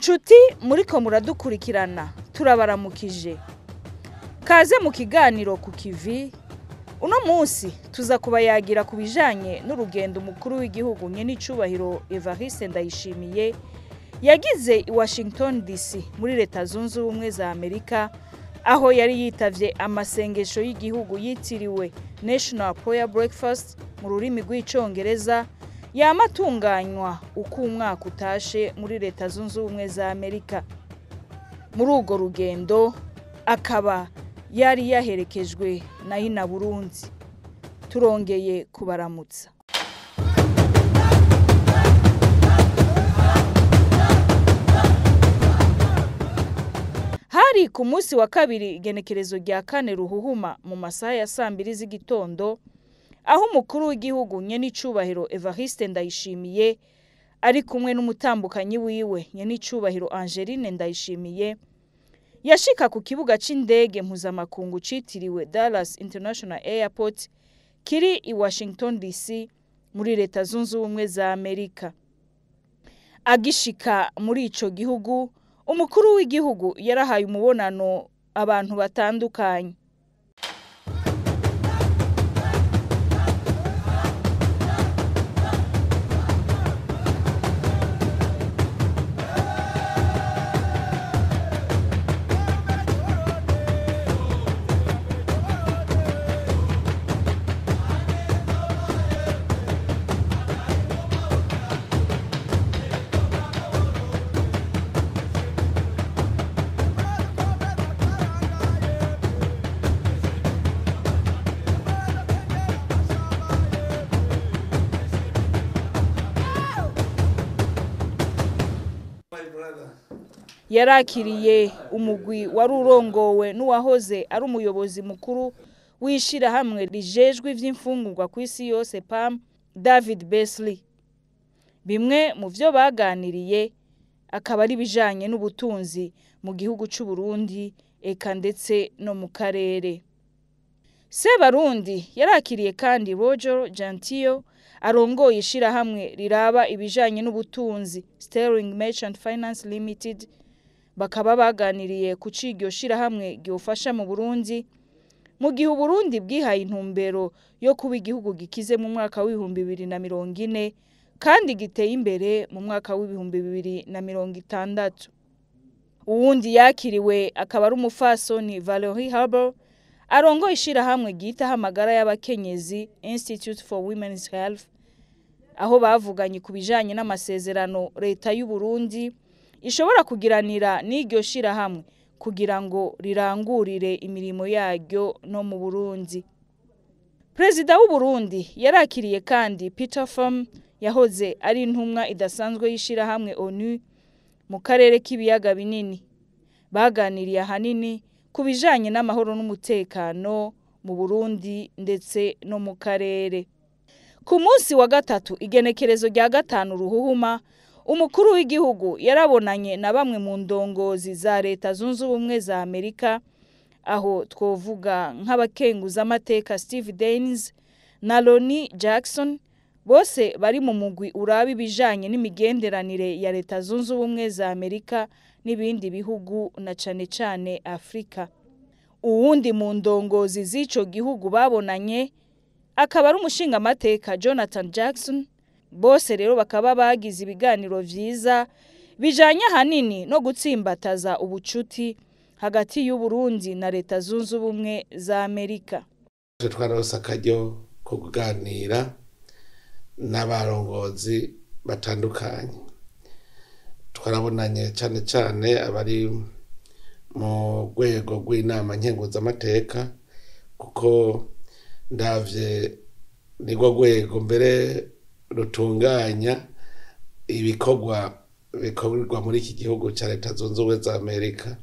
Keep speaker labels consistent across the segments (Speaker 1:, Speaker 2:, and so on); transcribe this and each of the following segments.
Speaker 1: Nshuti muriko muradukurikirana, turabaramukije. Kaze mu kiganiro ku kivi. Uno munsi tuza kubayagira ku bijanye n'urugendo umukuru w'igihugu nyenicubahiro Evariste Ndayishimiye yagize i Washington DC muri Leta Zunze Ubumwe za Amerika, aho yari yitavye amasengesho y'igihugu yitiriwe National Prayer Breakfast mu rurimi rw'icongereza, yamatunganywa uko umwaka utashe muri Leta Zunze Ubumwe za Amerika. Muri urwo rugendo akaba yari yaherekejwe na Ina Burundi. Turongeye kubaramutsa. Hari ku munsi wa kabiri igenekerezo rya 4 Ruhuhuma mu masaha ya saa 2 z'igitondo, aho umukuru w'igihugu nyenicubahiro Evariste Ndayishimiye ari kumwe n'umutambukanyi wiwe nyenicubahiro Angeline Ndayishimiye yashika ku kibuga c'indege mpuzamakungu citiriwe Dallas International Airport kiri i Washington DC muri Leta Zunze Ubumwe za Amerika. Agishika muri ico gihugu, umukuru w'igihugu yarahaye umubonano abantu batandukanye. Yarakiriye umugwi wari urongowe n'uwahoze ari umuyobozi mukuru w'ishirahamwe rijejwe ivy'imfungurwa ku isi yose PAM, David Beasley. Bimwe mu vyo baganiriye akaba ari bijanye n'ubutunzi mu gihugu c'u Burundi eka ndetse no mu karere. Sebarundi yarakiriye kandi Roger Gentile arongoye ishirahamwe riraba ibijanye n'ubutunzi Sterling Merchant Finance Limited, bakaba baganiriye ku ciryo shirahamwe gyofasha mu Burundi mu gihe Uburundi bwihaye intumbero yo kuba igihugu gikize mu mwaka w'ibihumbi 2040 kandi giteye imbere mu mwaka w'ibihumbi 2060. Uwundi yakiriwe akaba ari umufasoni Valerie Harbour arongoye ishirahamwe ryitaho amagara y'abakenyezi Institute for Women's Health, aho bavuganye ku bijanye n'amasezerano leta y'u Burundi ishobora kugiranira n'iryo shirahamwe kugira ngo rirangurire imirimo yaryo no mu Burundi. Perezida w'u Burundi yarakiriye kandi Peter Pham yahoze ari intumwa idasanzwe y'ishirahamwe ONU mu karere k'ibiyaga binini. Baganiriye ahanini ku bijanye n'amahoro n'umutekano mu Burundi ndetse no mu karere. Ku munsi wa gatatu igenekerezo rya 5 Ruhuhuma, umukuru w'igihugu yarabonanye na bamwe mu ndongozi za Leta Zunze Ubumwe za Amerika, aho twovuga nk'abakenguza amateka Steve Daines na Lonnie Jackson, bose bari mu mugwi uraba ibijanye n'imigenderanire ya Leta Zunze Ubumwe za Amerika n'ibindi bihugu na cane cane Afrika. Uwundi mu ndongozi z'ico gihugu babonanye akaba ari umushinga amateka Jonathan Jackson. Bose rero bakaba bagize ibiganiro vyiza bijanye ahanini no gutsimbataza ubucuti hagati y'u Burundi na Leta Zunze Ubumwe za Amerika.
Speaker 2: Twarose akaryo ko kuganira n'abarongozi batandukanye. Twarabonanye cane cane abari mu rwego rw'inama nkenguzamateka, kuko ndavye nirwo rwego mbere rutunganya ibikorwa bikorwa muri iki gihugu ca Leta Zunze Ubumwe za Amerika.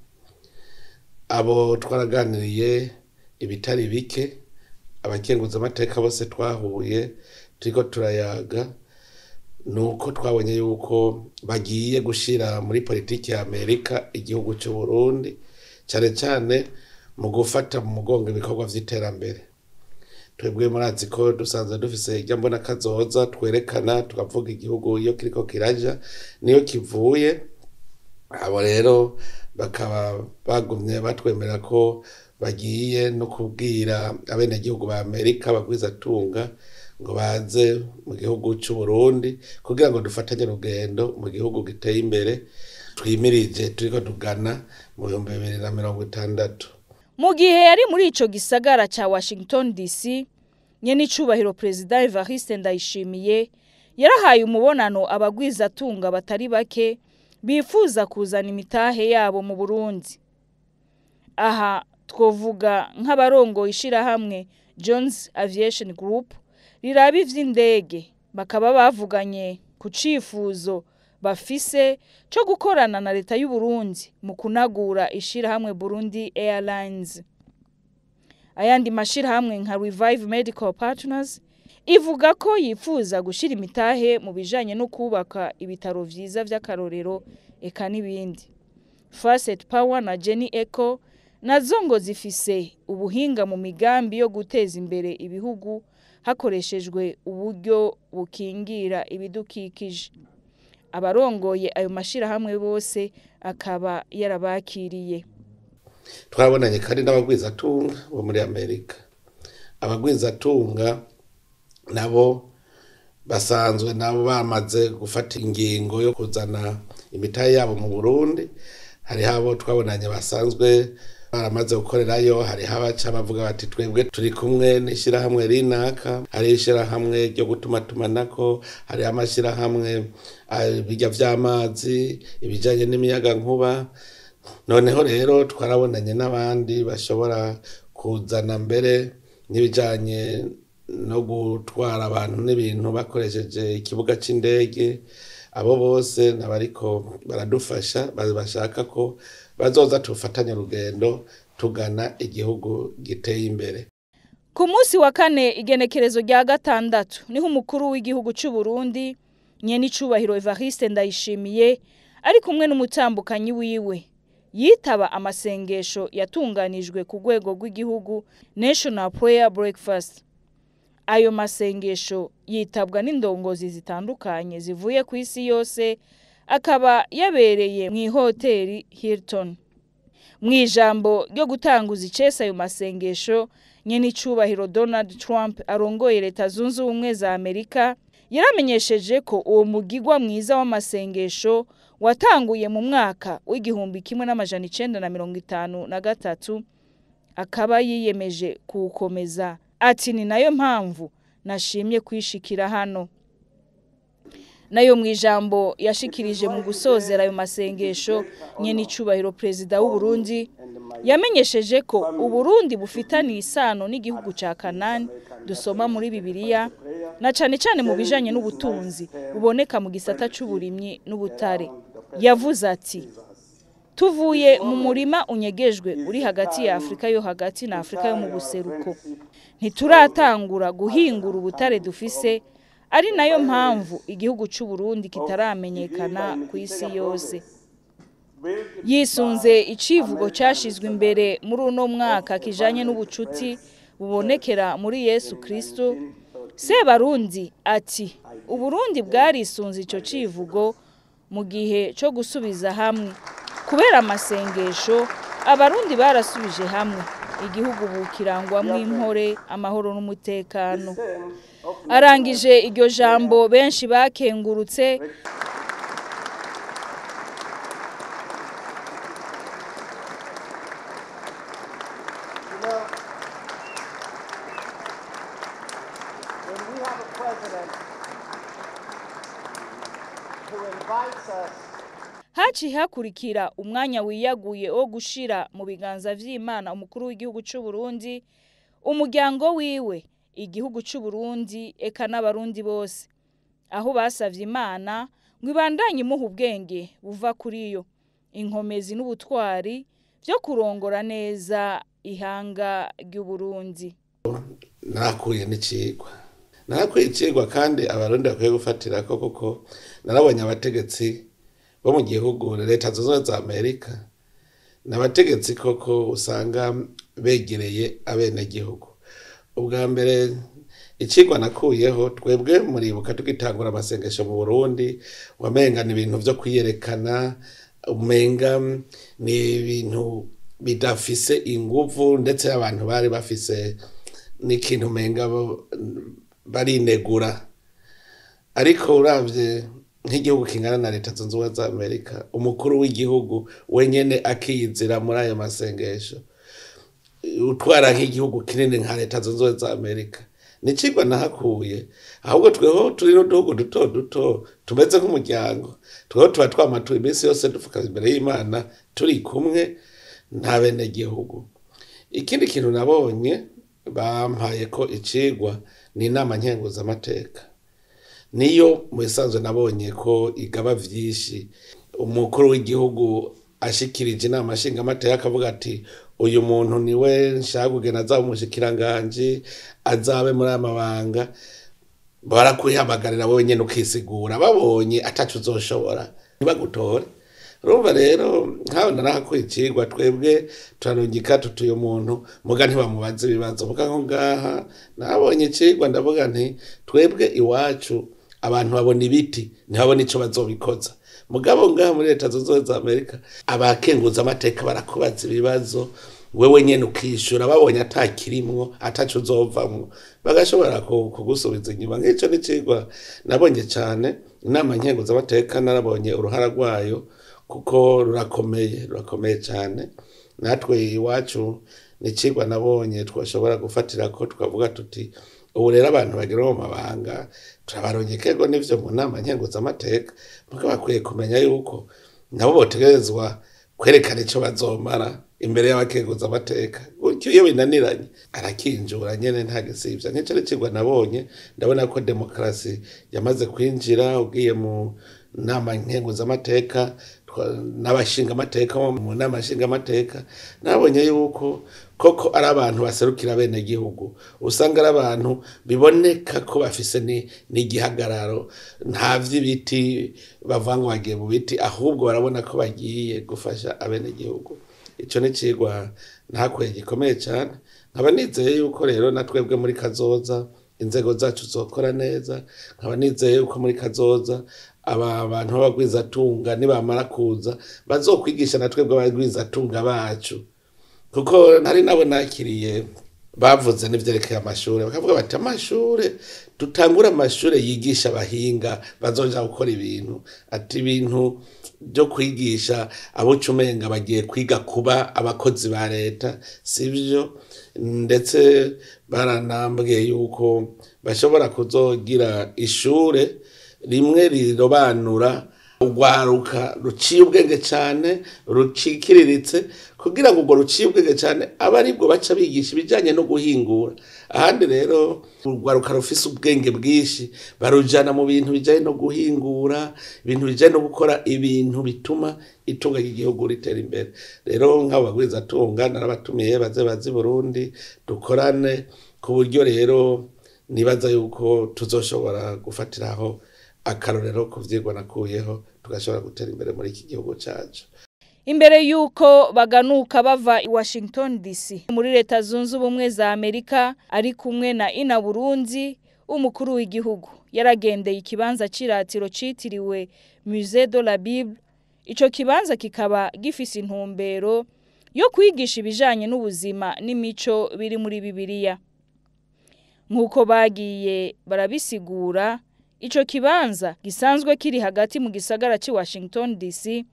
Speaker 2: Abo twaraganiriye ibitari bike, abakenguzamateka bose twahuye turiko turayaga, nuko twabonye yuko bagiye gushira muri politiki ya Amerika igihugu c'u Burundi, cane cane mu gufata mu mugongo ibikorwa vy'iterambere. Twebwe murazi ko dusanzwe dufise irya mbona kazoza twerekana, tukavuga igihugu iyo kiriko kiraja niyo kivuye. Abo rero bakaba bagumye batwemera ko bagiye no kubwira abenegihugu ba Amerika bagwizatunga ngo baze mu gihugu c'u Burundi kugira ngo dufatanye urugendo mu gihugu giteye imbere twimirije turiko tugana mu 2060.
Speaker 1: Mu gihe yari muri ico gisagara ca Washington DC, nyenicubahiro Perezida Evariste Ndayishimiye yarahaye umubonano abagwizatunga batari bake bifuza kuzana imitahe yabo mu Burundi. Aha twovuga nk'abarongoye ishirahamwe Jones Aviation Group riraba ivy'indege, bakaba bavuganye ku cifuzo bafise co gukorana na leta y'u Burundi mu kunagura ishirahamwe Burundi Airlines. Ayandi mashirahamwe nka Revive Medical Partners ivuga ko yifuza gushira imitahe mu bijanye no kubaka ibitaro vyiza vy'akarorero eka n'ibindi. Facet Power na Jenny Eco nazo ngo zifise ubuhinga mu migambi yo guteza imbere ibihugu hakoreshejwe uburyo bukingira ibidukikije. Abarongoye ayo mashirahamwe bose akaba yarabakiriye.
Speaker 2: Twabonanye kandi n'abagwizatunga bo muri Amerika. Abagwizatunga nabo basanzwe nabo bamaze gufata ingingo yo kuzana imitahe yabo mu Burundi. Hariho abo twabonanye basanzwe baramaze gukorerayo, hariho abaca bavuga bati twebwe turi kumwe n'ishirahamwe rinaka, hari ishirahamwe ryo gutumatumanako, hari amashirahamwe ibijya vy'amazi, ibijanye n'imiyagankuba. Noneho rero twarabonanye n'abandi bashobora kuzana mbere n'ibijanye no gutwara abantu n'ibintu bakoresheje ikibuga c'indege. Abo bose nabariko baradufasha, bashaka ko bazoza tufatanye urugendo tugana igihugu giteye imbere.
Speaker 1: Ku munsi wa kane igenekerezo rya 6 niho umukuru w'igihugu c'u Burundi nyenicubahiro Evariste Ndayishimiye ari kumwe n'umutambukanyi wiwe yitaba amasengesho yatunganijwe ku rwego rw'igihugu National Prayer Breakfast. Ayo masengesho yitabwa n'indongozi zitandukanye zivuye ku isi yose, akaba yabereye mu ihoteli Hilton. Mu ijambo ryo gutanguza icese ayo masengesho, nyenicubahiro Donald Trump arongoye Leta Zunze Ubumwe za Amerika yaramenyesheje ko uwo mugigwa mwiza w'amasengesho watanguye mu mwaka w'1953, akaba yiyemeje kuwukomeza. Ati ni nayo mpamvu nashimye kwishikira hano. Nayo mu ijambo yashikirije mu gusozera ayo masengesho, nyenicubahiro Perezida w'u Burundi yamenyesheje ko Uburundi bufitaniye isano n'igihugu ca Kanani dusoma muri Bibiliya, na cane cane mu bijanye n'ubutunzi buboneka mu gisata c'uburimyi n'ubutare. Yavuze ati tuvuye mu murima unyegejwe uri hagati ya Afrika yo hagati na Afrika yo mu buseruko, ntituratangura guhingura ubutare dufise, ari nayo mpamvu igihugu c'u Burundi kitaramenyekana ku isi yose. Yisunze icivugo cashizwe imbere muri uno mwaka kijanye n'ubucuti bubonekera muri Yesu Kristo, Sebarundi ati Uburundi bwarisunze ico civugo mu gihe co gusubiza hamwe. Kubera amasengesho Abarundi barasubije hamwe, igihugu bukirangwamwo impore, amahoro n'umutekano. Arangije iryo jambo benshi bakengurutse. Haci hakurikira umwanya wiyaguye wo gushira mu biganza vy'Imana umukuru w'igihugu c'u Burundi, umuryango wiwe, igihugu c'u Burundi eka n'abarundi bose, aho basavye Imana ngo ibandanye imuha ubwenge buva kuri yo, inkomezi n'ubutwari vyo kurongora neza ihanga ry'u Burundi.
Speaker 2: Narakuye n'icigwa, narakuye icigwa kandi abarundi bakwiye gufatirako, kuko narabonye abategetsi bo mu gihugu Leta Zunze Ubumwe za Amerika n'abategetsi koko usanga begereye abenegihugu. Ubwa mbere icigwa nakuyeho, twebwe muribuka tugitangura amasengesho mu Burundi, wamengana ibintu vyo kwiyerekana, Umenga ni ibintu bidafise inguvu, ndetse abantu bari bafise n'ikintu umenga barinegura. Ariko uravye nk'igihugu kingana na Leta Zunze Ubumwe za Amerika, umukuru w'igihugu wenyene akiyizira muri ayo masengesho, utwara nk'igihugu kinini nka Leta Zunze Ubumwe za Amerika, ni icigwa nahakuye. Ahubwo tweho turi n'uduhugu duto duto tumeze nk'umuryango, tweho tuba twamatuye iminsi yose dupfukamye imbere y'Imana turi kumwe nta benegihugu. Ikindi kintu nabonye bampaye ko icigwa ni inama nkenguzamateka. Niyo mu bisanzwe nabonye ko igaba vyinshi. Umukuru w'igihugu ashikirije inama nshingamateka akavuga ati uyu muntu niwe nshaka kugena azaba umushikiranganji, azabe muri aya mabanga, barakwihamagarira wowe nyene ukisigura, babonye ataco uzoshobora ntibagutore. Urumva rero nkaho narahakuye icigwa, twebwe turarungika tuti uyu muntu muga ntibamubaze ibibazo. Muga nko ngaha nabonye icigwa, ndavuga nti twebwe iwacu abantu babona ibiti ntibabona ico bazobikoza. Mugabo ngaha muri Leta Zunze Ubumwe za Amerika abakenguza amateka barakubaza ibibazo, wewe nyene ukishura, babonye atakirimwo ataco uzovamwo bagashobora kugusubiza inyuma. Nk'ico ni icigwa nabonye cane. Inama nkenguza amateka narabonye uruhara rwayo kuko rurakomeye, rurakomeye cane. Natwe iwacu ni icigwa nabonye twashobora gufatirako tukavuga tuti ubu rero abantu bagera mu mabanga turabarungikego n'ivyo mu nama nkenguzamateka, muga bakwiye kumenya yuko nabo botegerezwa kwerekana ico bazomara imbere y'abakenguzamateka. Gutyo iyo binaniranye arakinjura nyene nta gisivya. Nk'ico ni icigwa nabonye, ndabona ko demokarasi yamaze kwinjira. Ugiye mu nama nkenguzamateka n'abashingamateka mu nama nshingamateka, nabonye yuko koko ari abantu baserukira bene gihugu, usanga ari abantu biboneka ko bafise n'igihagararo, nta vy'ibiti bavuga ngo bagiye mu biti, ahubwo barabona ko bagiye gufasha abene gihugu. Ico ni icigwa nahakuye gikomeye cane. Nkaba nizeye yuko rero na twebwe muri kazoza inzego zacu zokora neza, nkaba nizeye yuko muri kazoza aba bantu b'abagwizatunga nibamara kuza bazokwigisha na twebwe abagwizatunga bacu, kuko nari nabo nakiriye bavuze n'ivyerekeye amashure, bakavuga bati amashure dutangura amashure yigisha abahinga bazoja gukora ibintu, ati ibintu byo kwigisha abo umenga bagiye kwiga kuba abakozi ba leta sivyo. Ndetse baranambwiye yuko bashobora kuzogira ishure rimwe rirobanura urwaruka ruciye ubwenge cane rucikiriritse, kugira ngo urwo ruciye ubwenge cane abe aribwo baca bigisha ibijanye no guhingura. Ahandi rero urwaruka rufise ubwenge bwinshi barujana mu bintu bijanye no guhingura, ibintu bijanye no gukora ibintu bituma itunga ry'igihugu ritera imbere. Rero nk'abo bagwizatunga narabatumiye baze baze i Burundi dukorane, ku buryo rero nibaza yuko tuzoshobora gufatiraho akarorero ku vyigwa nakuyeho, tugashobora gutera imbere muri iki gihugu cacu.
Speaker 1: Imbere yuko baganuka bava i Washington DC muri Leta Zunze Ubumwe za Amerika ari kumwe na Ina Burundi, umukuru w'igihugu yaragendeye ikibanza c'iratiro citiriwe Musée de la Bible. Ico kibanza kikaba gifise intumbero yo kwigisha ibijanye n'ubuzima n'imico biri muri Bibiliya. Nkuko bagiye barabisigura, ico kibanza gisanzwe kiri hagati mu gisagara ci Washington DC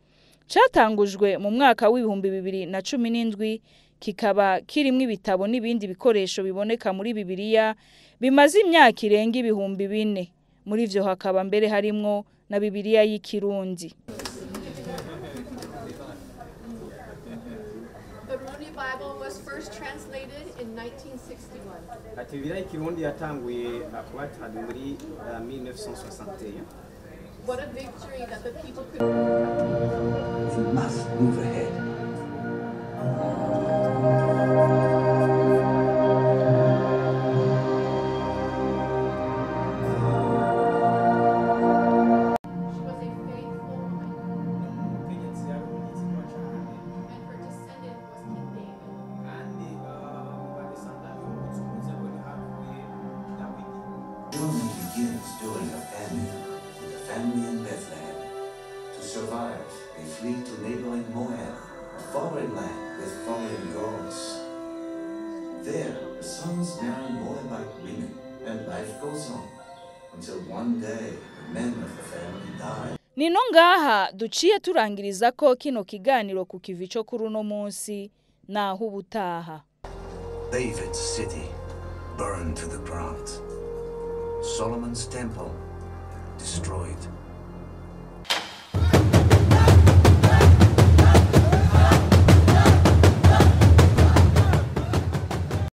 Speaker 1: catangujwe mu mwaka w'2017, kikaba kirimwo ibitabo n'ibindi bikoresho biboneka muri Bibiliya bimaze imyaka irenga 4000. Muri ivyo hakaba mbere harimwo na Bibiliya y'ikirundi.
Speaker 3: The Rundi Bible was first translated in 1961.
Speaker 4: Ati Bibiliya y'ikirundi yatanguye kuba traduit muri 1961.
Speaker 3: What a victory that the people could.
Speaker 5: We must move ahead.
Speaker 3: She was a faithful woman,
Speaker 4: Umukenyezi yari umwizigwa cane,
Speaker 3: and her descendant was King David.
Speaker 4: Kandi mu badescendants b'umuzukuruza we havuye Dawidi.
Speaker 5: Journey begins during a famine with a family in Bethlehem to serve survive, they flee to neighboring Moab, a foreign land with foreign gods. There, the sons marry Moabite women, and life goes on, until one day the men of the family die.
Speaker 1: Nino ngaha duciye turangiriza ko kino kiganiro ku kivi cyo kuri uno munsi naho ubutaha.
Speaker 5: David's city burned to the ground. Solomon's temple destroyed.